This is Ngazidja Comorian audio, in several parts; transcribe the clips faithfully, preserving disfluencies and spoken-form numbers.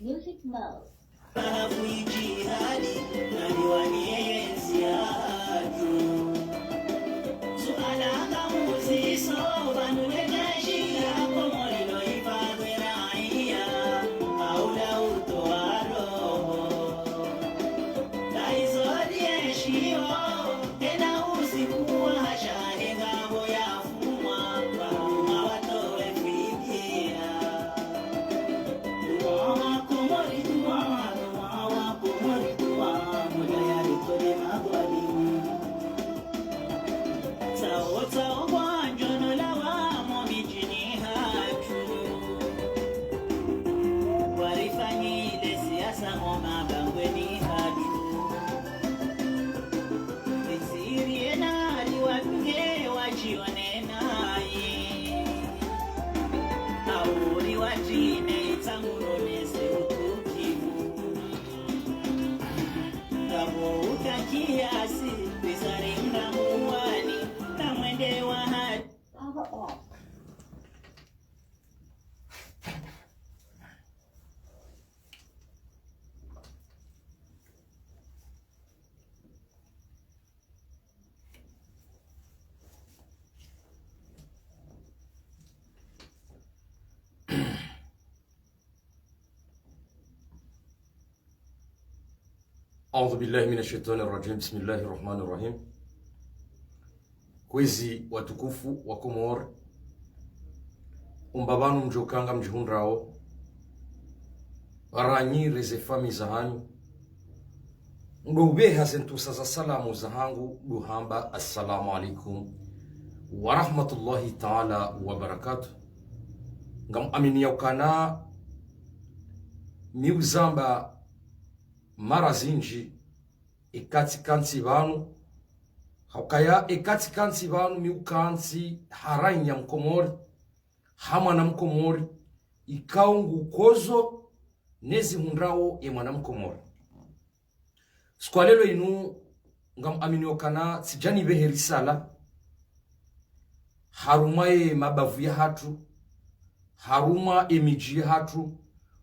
Music mode. Afu ijihadi, nani wani yensi yatu. Suala nga muziso, pvanu le jeshi la Komori lo hifadhwi raia, haula utoa roho. Taizo lieshiwo, ena usiku wa hasha, engapvo yafumwa, pvanu ma watowe fidia. Auri watine itsanguronese utukivu. Ngapvo uka kiasi, pvizari mna muwani, na mwende wa hadi. أعوذ بالله من الشيطان الرجيم. بسم الله الرحمن الرحيم. Kwezi watukufu wa Komori, umba pvanu mdjoka ngamdjihundrao, ranyi reze fami zahanyu, ndo upveha ze ntrusa za salamu zahangu, ndo hamba, "Assalamu alaikum wa rahmatullahi ta'ala wa barakatuh." Ngam aminio ukana mi uzamba mara zindji, eka tsikantsi pvanu, ha ukaya eka tsikantsi pvanu mi ukantsi ha ranyi ya Mkomori, ha mwana Mkomori, ikao ngukozo ne zihundrao ye mwana Mkomori. Siku ya leo inu ngam aminio ukana tsidja nipvehe risala harumwa ye mabavu yahatru, harumwa ye midji yahatru,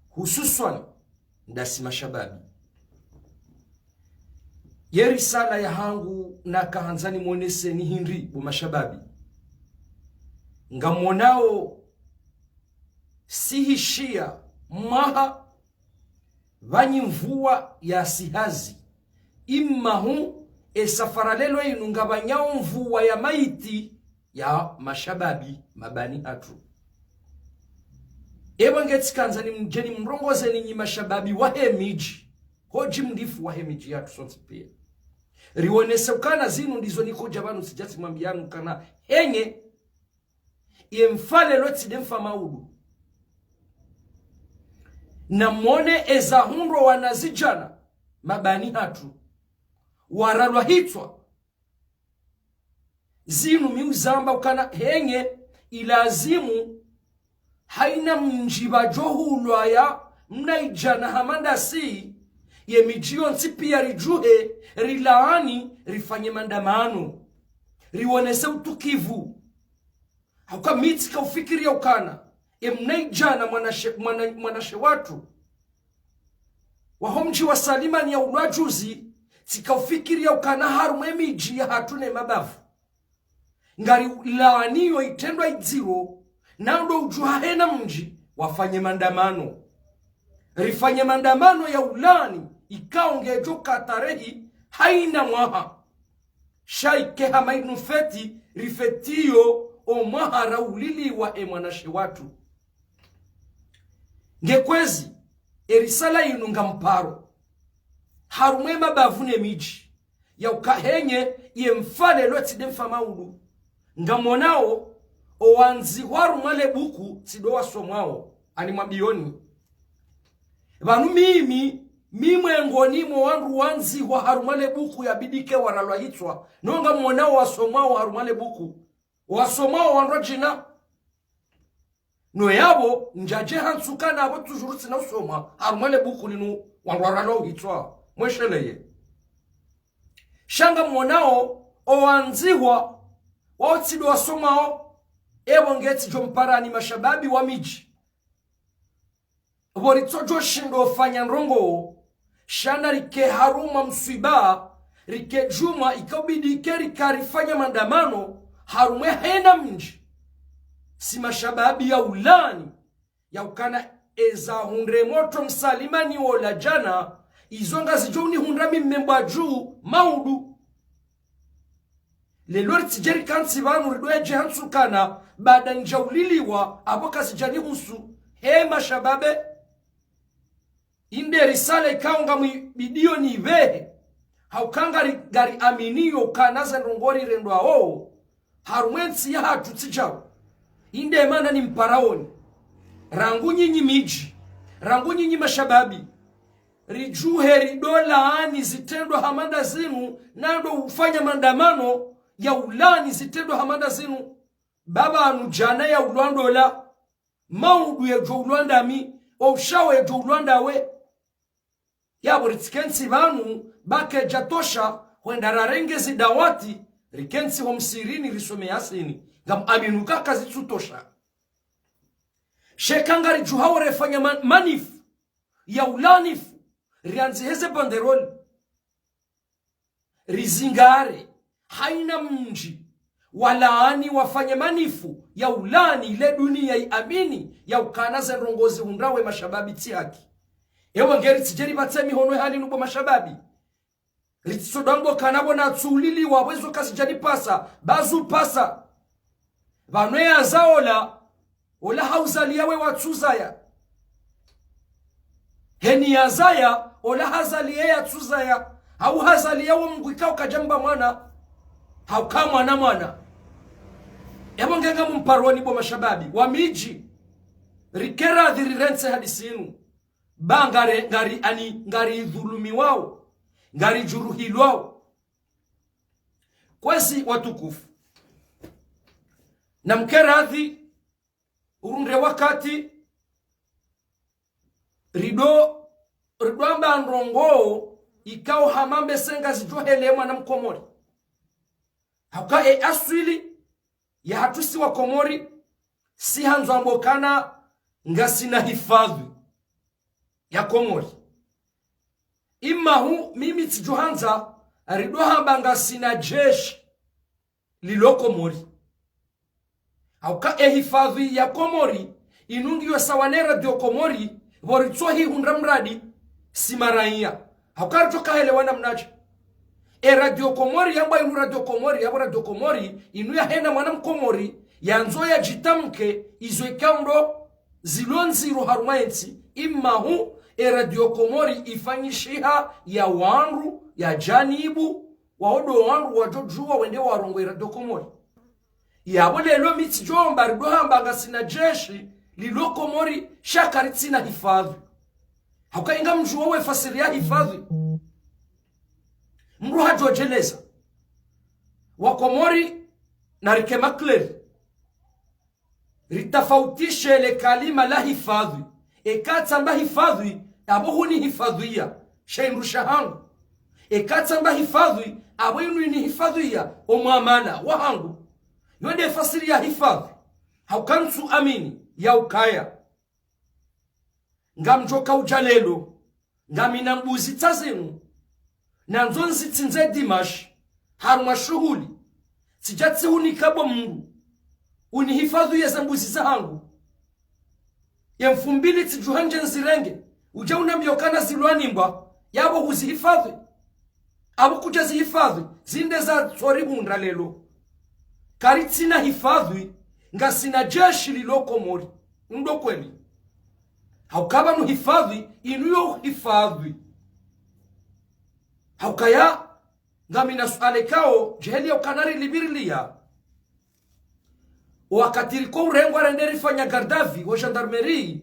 hususwani ndasi mashababi. Ye risala yahangu naka handza nimwoneseni hindri bo mashababi. Ngamwonao sihishiya mwaha pvanyi mvua yasi hazi. Imma hu, e safara leo inu ngapvanyao mvua ya maiti ya mashababi mabani hatru. Epvo nge tsikandza nimdje nimrongozeni nyi mashababi wahe midji, hodji mdifu wahe midji yatru sontsi pia. Riwonese ukana zinu ndizo nikodja pvanu tsidja tsimwambiyanu ukana henye ye mfa leo tsi nde mfa maudu. Na mwone eza hundrwa wanazidjana mabani hatru, waralwa hitswa. Zinu mi uzamba ukana henye ilazimu haina mdji pvadjo hulwaya mnaidjana hama ndasi, ye midji yontsi pia ridjuhe, rilaani, rifanye mandamano, riwonese utukivu. Hauka mi tsika ufikiria ukana, e mnaidjana mwanashe, mwana, mwanashe watru waho mdji wa Salimani ya ulwa juzi, tsika ufikiria ukana harumwa ye midji yahatru ne mabavu. Ngarilaaniyo itrendwa idziro, na ndo udjuha hena mdji wafanye mandamano. Rifanye mandamano ya ulaani, ikao ngedjo ka tarehi haina mwaha. Sha ike hama inu feti rifetiyo o mwaha rauliliwa e mwanashe watru. Nge kwezi, e risala inu ngamparo harumwa ye mabavu ne midji, ya uka henye ye mfa leo tsi nde mfa maudu. Ngamwonao, o wandzihwa harumwa le buku tsi ndo wasomwao, ani mwambiyoni. Pvanu mimi, mi mwengoni mwa wandru wandzihwa harumwa le buku yabidi ke waralwa hitswa, no ngamwonao wasomwao harumwa le buku. Wasomwao wandru wadjina. No yapvo, ndjadje hantsuka napvo tujuru tsina usomwa harumwa le buku linu wandru waralwa uhitswa. Mwesheleye. Sha ngamwonao, o wandzihwa wao tsi ndo wasomwao, epvo nge tsidjo mparani mashababi wa midji. Pvo ritsodjo shindo fanya ndrongoo, sha na rike harumwa mswiba, rike djumwa ikao bidi ike rika rifanya maandamano, harumwa hena mdji. Si mashababi ya ulaani, ya ukana eza hundre motro msalimani wola djana, izo ngazidjo unihundra mi mmembwa dju maudu. Leo ritsidje rikantsi pvanu ridoye dje hantsu kana, baada ndjauliliwa, apvo kazidjanihusu, he mashababe. Inde risale ikao ngamwibidio nipvehe. Hauka ngari, ngariaminiyo kana ze ndrongoo rirendwao harumwa entsi yahatru tsi djao. Inde mana nimparaoni. Rangu nyinyi midji, rangu nyinyi mashababi, ridjuhe ridolaani zitrendwa hama nda zinu, nando ufanya maandamano ya ulaani zitrendwa hama nda zinu. Baba anu djana yaulwa ndola, maudu yedjo ulwa ndami, o ushawo yedjo ulwa ndawe. Yapvo ritsikentsi pvanu, ba kedjatosha, hwenda rarenge zidawati, rikentsi ho msirini risome Yasini. Ngamwaminu ka kazitsutosha. Sha eka ngaridjuhao refanya ma-, manif, ya ulaanifu, riandzi heze banderole, rizingare, haina mdji, walaani wafanye manifu ya ulaani ile dunia iamini ya ukana ze ndrongoo zihundrao we mashababi tsi haki. Ewa nge ritsidje ripvatse mihono hali nu bo mashababi. Ritsisodwa ngo kana bo natsuuliliwa, bo izo kazidjanipasa, ba zupasa. Pvanu ye yaza ola, ola hauzaliya we watsuzaya. Heni yazaya, ola hazaliya ye yatsuzaya. Hau hazaliya wo Mngu ikao kadjamba mwana. Hauka mwana mwana. Ebo nge ngamumparoni bo mashababi wa midji. Rike radhi rirentse hadisi inu. Ba ngari, ngari, ani, ngaridhulumiwao. Ngaridjuruhilwao. Kwezi watukufu, namke radhi, urundre wakati, rido, rido amba ndrongoo ikao hama mbe se ngazidjo hele mwana Mkomori. Hauka e aswili yahatru si Wakomori, si handzo ambo kana ngasina hifadhi ya Komori. Imahu mimi tsidjo handza rido hamba ngasina jeshi lilo Komori. Hauka e hifadhi ya Komori, inu ngiyo sawa ne Radio Komori, pvo ritsohihundra mradi, si maraiya. Hauka ritsoka helewana mnadje. E Radio Komori, yambwa inu Radio Komori, yapvo Radio Komori, inu yahena mwana Mkomori, yandzo yadjitamke, izo ikao ndo zilo ndziro harumwa entsi, imahu, e Radio Komori ifanyishiha ya wandru, ya janibu, waodo wandru wadjodjuwa wende warongoe Radio Komori. Yapvo leo mi tsidjo amba rido hamba ngasina jeshi lilo Komori sha karitsina hifadhi. Hauka inga mdjuwa we fasiri ya hifadhi. Mdru hadjo djeleza. Wakomori narike makleri. Ritafautishe le kalima la hifadhi. Eka tsamba hifadhi, apvo huni hifadhwiya, sha indru sha hangu. Eka tsamba hifadhi, apvo inu ini hifadhwiya, o mwamala wa hangu. Yo nde fasiri ya hifadhi. Hauka ntsu amini, ya ukaya ngamdjoka udja leo, ngamina mbuzi tsa zinu, nandzo nzitsindze dimashi, harumwa shuhuli, tsidja tsihunika bo Mngu, unihifadhwi ye ze mbuzi za hangu. Ye mfumbili tsidjuha ndje nzirenge, udja unambiyo kana zilwa nimbwa, yapvo huzihifadhwi. Apvo kudja zihifadhwi, zinde zatsorihundra leo. Karitsina hifadhwi, ngasina jeshi lilo Komori. Ndo kweli. Hauka pvanu hifadhwi, inu yo hifadhwi. Haukaya, ngamina suala ikao, djeheli ya ukana rilibiriliya. Wakati riko urengwa rende rifanya garde à vue, wa gendarmerie,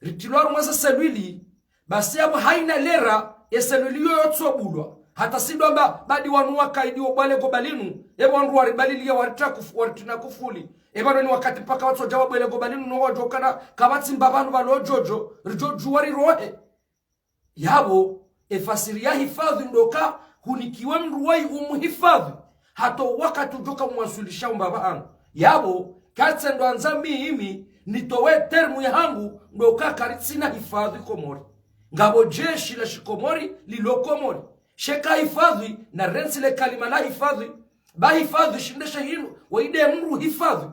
ritrilwa harumwa ze selwili, basi yapvo haina lera, ye selwili yo yotsobulwa. Hata sido amba, badi wanu wakaidi wo bwale gobalinu, epvo wandru waribaliliya waritra kufu-, waritrina kufuli. Epvo noni wakati mpaka watsodja wa bwale gobalinu no wadjokana, kapvatsi mba pvanu pvalo djodjo, ridjodjuwa rirohe. Yapvo, e fasiri ya hifadhi ndo ka hunikiwa mdru wayi umuhifadhi, hata wakati udjoka mwaswilisha umba pvanu. Yapvo, katsendo andza mimi, Nitowe termu yahangu, ndo uka karitsina hifadhwi Komori. Ngapvo jeshi la shikomori lilo Komori. Sha eka hifadhwi, narentsi le kalima la hifadhwi. Ba hifadhwi shinde shahinu, waide mdru hifadhwi.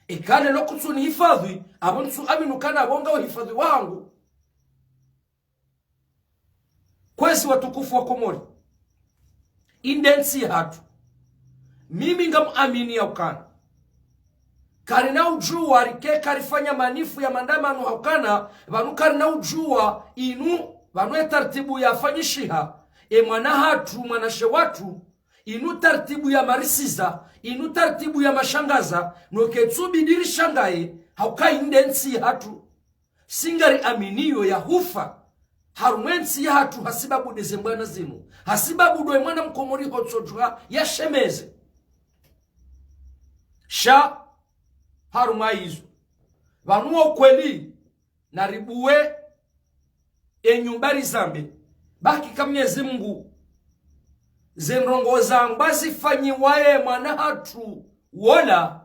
Eka leo kutsuni hifadhwi, apvo ntsu amini ukana apvo ngawe hifadhwi wahangu. Kwezi watukufu wa Komori, inde ntsi yahatru. Mimi ngamuamini ya ukana karina udjuwa rike karifanya manifu ya maandamano ha ukana, pvanu karina udjuwa inu, pvanu ye taratibu yafanyishiha, e mwana hatru, mwanashe watru, inu taratibu yamarisiza, inu taratibu yamashangaza, no ketsu bidi rishangaye, ha uka inde ntsi yahatru. Si ngariaminiyo ya hufa harumwa entsi yahatru hasibabu ndeze mbwana zinu, hasibabu ndo e mwana mkomori hotsodjuha yashemeze. Sha harumwa izo, pvanu wo kweli, naribuwe e nyumba rizambe. Ba hakika Mnyezi Mungu, ze ndrongoo zangwa zifanyiwa ye mwana hatru wola,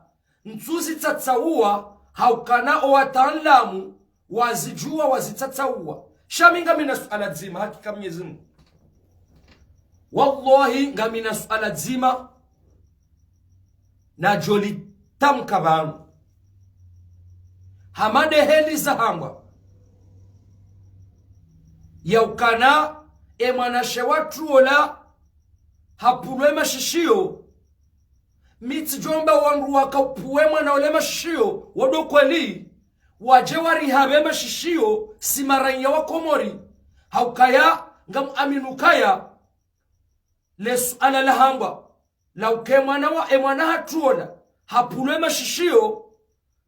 ntsu zitsatsauwa, ha ukana o wataalamu wazidjuwa, wazitsatsauwa. Sha mi ngamina suala dzima, hakika Mnyezi Mungu. Wallahi, ngamina suala dzima, nadjo litamka pvanu. Hama nde heli zahambwa, ya ukana e mwanashe watru wola hapvulwe mashishiyo. Mi tsidjomba wandru wakaupvuwe mwana ole mashishiyo, wo ndo kweli, wadje warihapve mashishiyo, si maraiya wa Komori. Ha ukaya, ngamuamini ukaya, le suala lahambwa, la uka e mwana wa, e mwana hatru wola hapvulwe mashishiyo,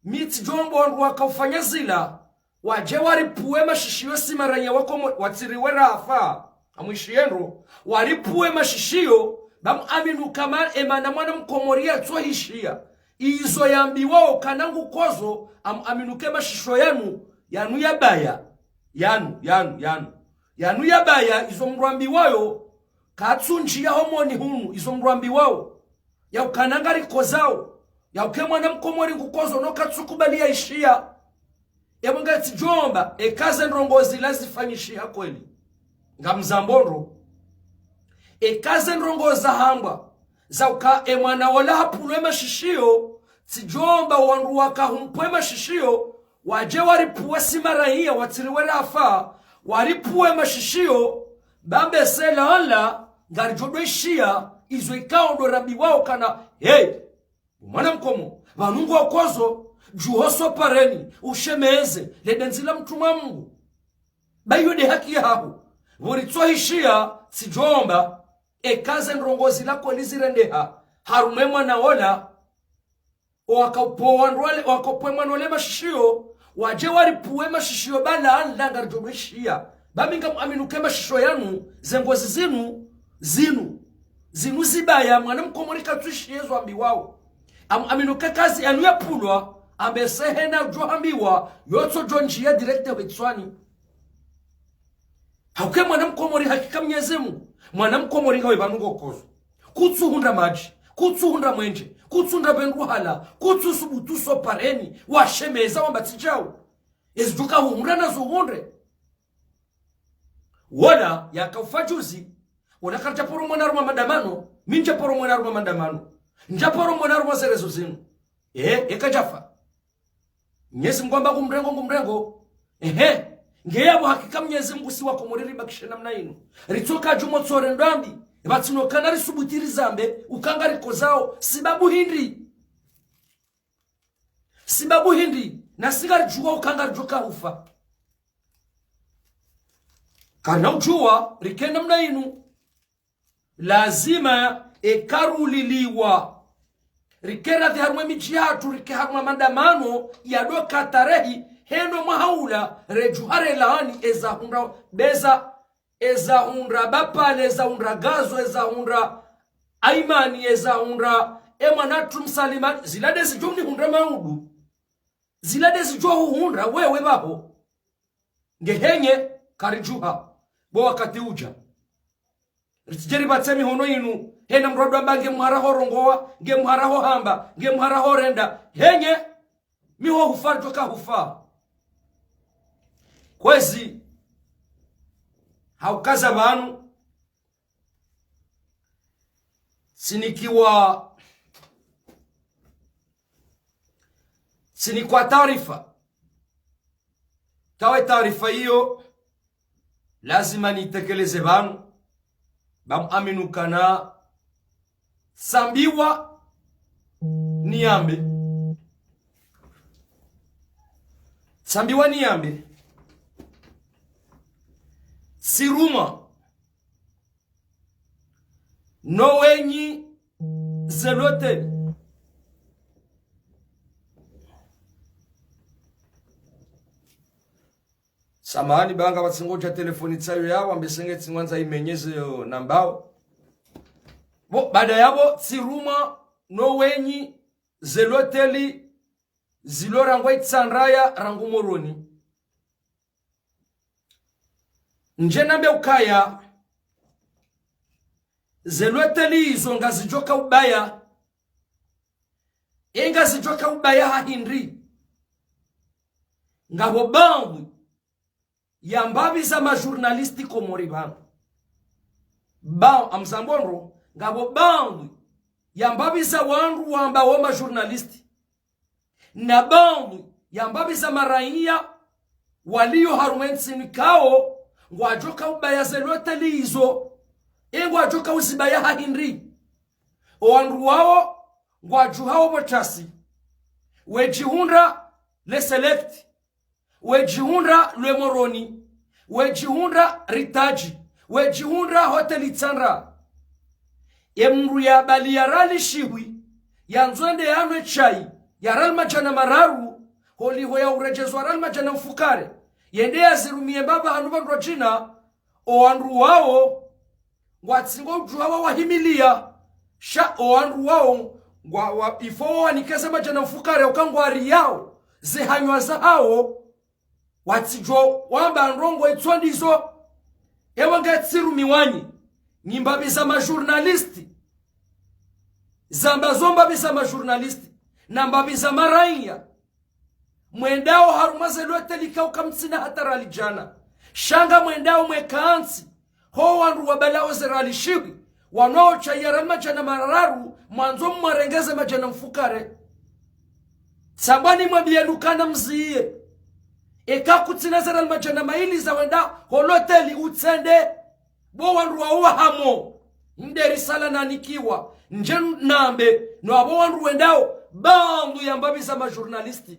mi tsidjomba wandru wakaufanya zila, wadje waripvuwe mashishiyo si maraiya wa Komori, watsiriwe rafa, amwishiye ndro, waripvuwe mashishiyo, ba muamini ukaya e mana mwana mkomori yatsohishiya. Izo yambiwao kana ngukozo, amuamini uka e mashishiyo yanu, yanu yabaya. Yanu, yanu, yanu. Yanu yabaya, izo mdru ambiwayo, katsundjiya homoni hunu, izo mdru ambiwao. Ya ukana ngarikozao. Ya uka e mwana mkomori ngukozo no katsukubali yaishiya. Epvo ngatsidjomba, eka ze ndrongoo zila zifanyishiha kweli, ngamzambo ndro. Eka ze ndrongoo zahambwa, za uka e mwana wola hapvulwe mashishiyo, tsidjomba wandru wakahumpvwe mashishiyo, wadje waripvuwe si maraiya, watsiriwe rafa, waripvuwe mashishiyo, ba mbese laanla, ngaridjo ndo ishiya, izo ikao ndo rambiwao kana, hey, mwana mkomori, pvanu ngokozo, djuho so pareni, ushemeze, le ndendzi la mtrumwa Mungu. Ba iyo nde haki yahaho. Pvo ritsohishiya, tsidjomba, eka ze ndrongoo zila kweli zirendeha, harumwa e mwana wola, o wakaupvuwa ndrwale, o wakaupvuwa e mwana ole mashishiyo, wadje waripvuwe mashishiyo ba laanla ngaridjo ndo ishiya. Ba mi ngamuamini uka e mashishiyo yanu, ze ngozi zinu, zinu, zinu zibaya, mwana mkomori katsuishiya ezo ambiwao. Amuamini uka kazi yanu yapvulwa, ambese hena djo hambiwa, yotsodjo ndjiya direct hapvitswani. Ha uka e mwana mkomori hakika Mnyezi Mungu, mwana mkomori ngawe pvanu ngokozo. Kutsuhundra madji, kutsuhundra mwenje, kutsuhundra pvendru hala, kutsusubutu so pareni, washemeza wamba tsidjao. Ezi djuka huhundra nazo hundre. Wola yakaufa juzi, wola karidja paro mwona harumwa maandamano, mi ndja paro mwona harumwa maandamano. Ndja paro mwona harumwa ze réseaux zinu. Eh, eka djafa. Mnyezi Mungu amba ngumrengo, ngumrengo. Ehe. Nge yapvo hakika Mnyezi Mungu si wa Komori ribakishe namna inu. Ritsoka djumwa tsore ndambi. Pvatsina ukana risubuti rizambe, uka ngarikozao. Sibabu hindri. Sibabu hindri. Nasi ngaridjuwa uka ngaridjo kaufa. Karina udjuwa, rike namna inu. Lazima eka ruliliwa, rike radhi harumwa emidji yahatru, rike harumwa maandamano yadoka tarehi, heno mwaha ula, redjuha relaani, eza hundra Beza, eza hundra Bapale, eza hundra Gazo, eza hundra Aimani, eza hundra emwanatru Msalimani, zila ndezidjo hunihundra maudu. Zila ndezidjo huhundra wewe pvaho. Nge henye, karidjuha, bo wakati udja. Ritsidje ripvatse mihono inu, hena mdru wadjo amba nge mhara ho rongowa, nge mhara ho hamba, nge mhara ho renda. Henye, Mi ho hufa ridjoka hufa. Kwezi, haukaza pvanu, tsinikiwa, tsinikwa taarifa. Kawe taarifa iyo, lazima nitekeleze pvanu, ba muaminu kana tsambiwa niyambe. Tsambiwa niyambe. Tsirumwa no wenyi ze loteli. Samahani, ba ngapvo tsingodja telefoni tsayo yawo, ambe senge tsingwandza imenyeze yo nambao. Bo, baada yapvo, tsirumwa no wenyi ze loteli zilo rangu Itsandraya, rangu Moroni. Ndje nambe ukaya, ze loteli izo ngazidjoka ubaya. E ngazidjoka ubaya ha hindri? Ngapvo baadhwi ya mbapvi za ma journaliste Komori pvanu. Ba, amzambo ndro, ngapvo baadhwi ya mbapvi za wandru wamba wo ma journaliste. Na baadhwi ya mbapvi za maraiya waliyo harumwa entsi ikao, ngwadjoka ubaya ze loteli izo. E ngwadjoka uzibaya ha hindri? O wandru wawo ngwadjuhao pvo tasi. Wedjihundra Le Select, wedjihundra Le Moroni, wedjihundra Ritaji, wedjihundra Hoteli Tsandra. E mndru ya bali ya riali shihwi, yandzo ende yanwe chai ya riali madjana mararu, holiho ya uredjezwa riali madjana mfukare, yende yazirumiye mbapvi hanu pvandru wadjina, o wandru wawo ngwatsingo udjuha wawahimiliya. Sha o wandru wawo ngwa, wa, ifo wawanike ze madjana mfukare uka ngwariyao ze hanywa zahawo. Watsidjo wamba ndrongo itso ndizo. Ewa nge tsirumiwa nyi, nyi mbapvi za ma journaliste, zamba zo mbapvi za ma journaliste, na mbapvi za maraiya. Mwendao harumwa ze loteli ikao kamtsina hata riali djana. Sha ngamwendao mwekantsi ho wandru wabalao ze riali shihwi, wanwao chai ya riali madjana mararu, mwandzo mwarenge ze madjana mfukare. Tsambwani mwambiye lukana mziye. Eka kutsina ze riali madjana mayili za wenda ho loteli utsende. Bo wandru wawo wahamo. Nde risala nanikiwa. Ndje nambe, no apvo wandru wendao, baadhwi ya mbapvi za ma journaliste.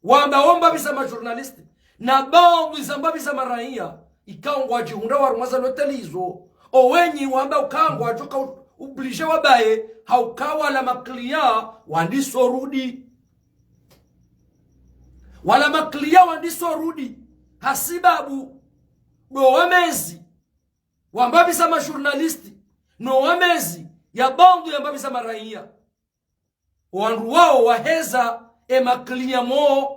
Wamba wo mbapvi za ma journaliste, na baadhwi za mbapvi za maraiya, ikao ngwadjihundra harumwa ze loteli izo. O wenyi wamba uka ngwadjoka u-, obligé wabaye, hauka wala ma client wandiso rudi. Wala ma client wandiso rudi. Hasibabu, ndo wamezi wa mbapvi za ma journaliste, no wamezi ya baadhwi ya mbapvi za maraiya. Wandru wawo waheza e ma client mo.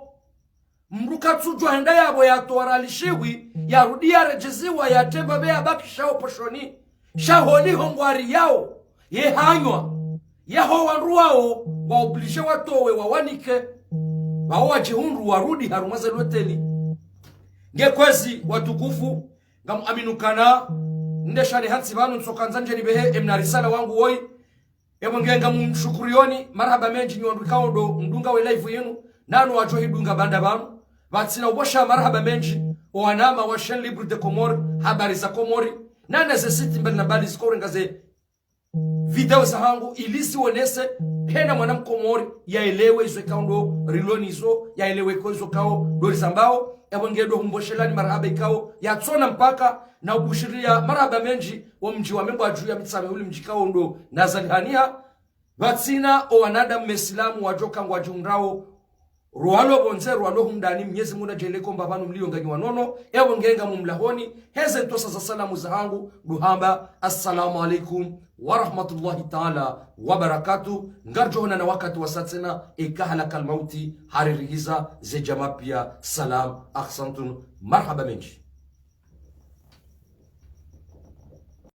Mndru katsudjuwa henda yapvo yatowa riali shihwi, yarudi yaredjeziwa, yatremba pve yabakisha o poshoni. Sha holiho ngwariyao ye hanywa. Yaho wandru wawo ngwa obligé watowe wawanike. Wawo wadjihundru warudi harumwa ze loteli. Nge kwezi watukufu, ngamuaminu kana nde shani hantsi pvanu ntsokandza ndje nipvehe emna risala wangu woyi. Ewe nge ngamumshukuriyoni, marahaba mendji nyi wandru ikao ndo mdunga we live yinu, nanu wadjo hidunga baanda pvanu. Pvatsina upvosha marahaba mendji, o wanama wa Chaîne Libre de Comores, Habari za Komori, nane ze site mbali na mbali ziko urenga ze video zahangu, ili ziwonese hena mwana mkomori, yaelewe izo ikao ndo rilo nazo, yaelewe ko izo ikao ndo rizambao. Ewe nge ndo humboshelani marahaba ikao yatsona mpaka, na ubushiriya marahaba mendji, wo mdji wa Membwadju ya Mitsamihuli mdji ikao ndo nazalihaniha. Pvatsina o wanadamu mesilamu wadjoka ngwadjihundrao, rwalo pvondze, rwalo humdani, Mnyezi Mungu nadjaanlie kwamba pvanu mliyo nganyi wanono. Ewe nge ngamumlahoni, heze ntrosa za salamu zahangu, ndo hamba, assalamu alaikum wa rahmatullahi taala wa barakatuh. Ngaridjo honana wakati wasa tsena, eka halakal mauti haririhiza, ze djamaa piya, salam, ahsantum, marahaba mendji.